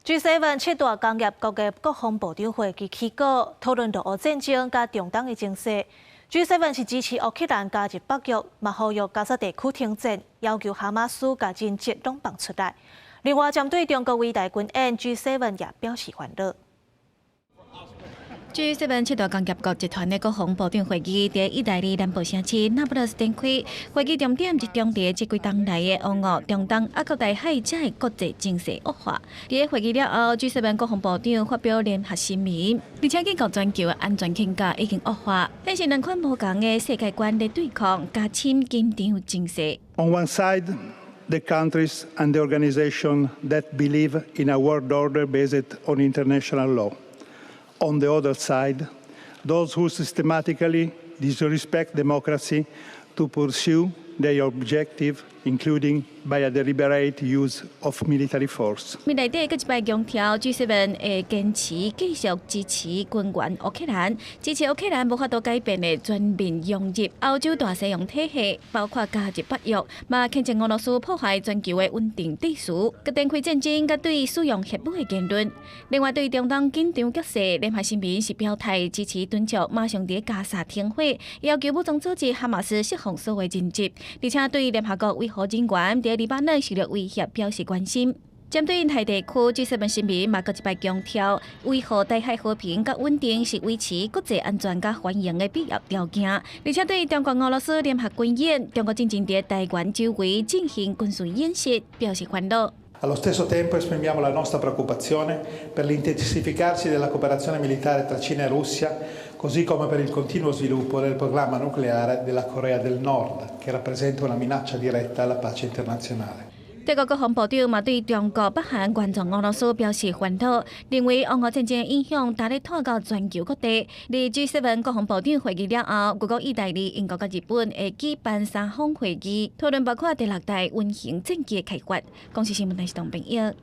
G7 七大工業國的國防部長會議起稿，討論俄烏戰爭佮中東的情勢。G7 是支持烏克蘭加入北約，嘛呼籲加沙地區停戰，要求哈馬斯共人質攏放出來。另外，針對中國圍台軍演，G7 也表示煩惱。 G7 七大工業國集團的國防部長會議佇意大利南部城市那不勒斯展開，會議重點集中佇這幾冬來的烏俄、中東啊，閣台海遮的國際情勢惡化。佇會議了後，G7 國防部長發表聯合聲明，而且警告全球的安全框架已經惡化，顯示兩款無仝的世界觀咧對抗，加深緊張情勢。 On one side, the countries and the organization that believe in a world order based on international law. On the other side, those who systematically disrespect democracy to pursue their objective, including by a deliberate use of military force. 面內底閣一擺強調，G7 會堅持繼續支持軍援烏克蘭，支持烏克蘭無法度改變的全面融入歐洲大西洋體系，包括加入北約，嘛譴責俄羅斯破壞全球的穩定秩序，閣展開戰爭，佮對使用核武的言論。另外，對中東緊張局勢，聯合聲明是表態支持敦促馬上佇加沙停火，要求武裝組織哈馬斯釋放所有人質，而且對聯合國維和人員佇黎巴嫩受到威脅表示關心。針對印太地區，G7 聲明嘛，閣一擺強調，維護台海和平佮穩定是維持國際安全佮繁榮的必要條件。而且對中國、俄羅斯聯合軍演，中國進前佇台灣周圍進行軍事演習，表示煩惱。 Allo stesso tempo esprimiamo la nostra preoccupazione per l'intensificarsi della cooperazione militare tra Cina e Russia, così come per il continuo sviluppo del programma nucleare della Corea del Nord, che rappresenta una minaccia diretta alla pace internazionale. 德國國防部長嘛對中國、北韓援助俄羅斯表示煩惱，認為烏俄戰爭影響呾咧拖到全球各地。佇 G7 國防部長會議了後，美國、意大利、英國佮日本會舉辦三方會議，討論包括第六代隱形戰機的開發。公視新聞台是董炳英。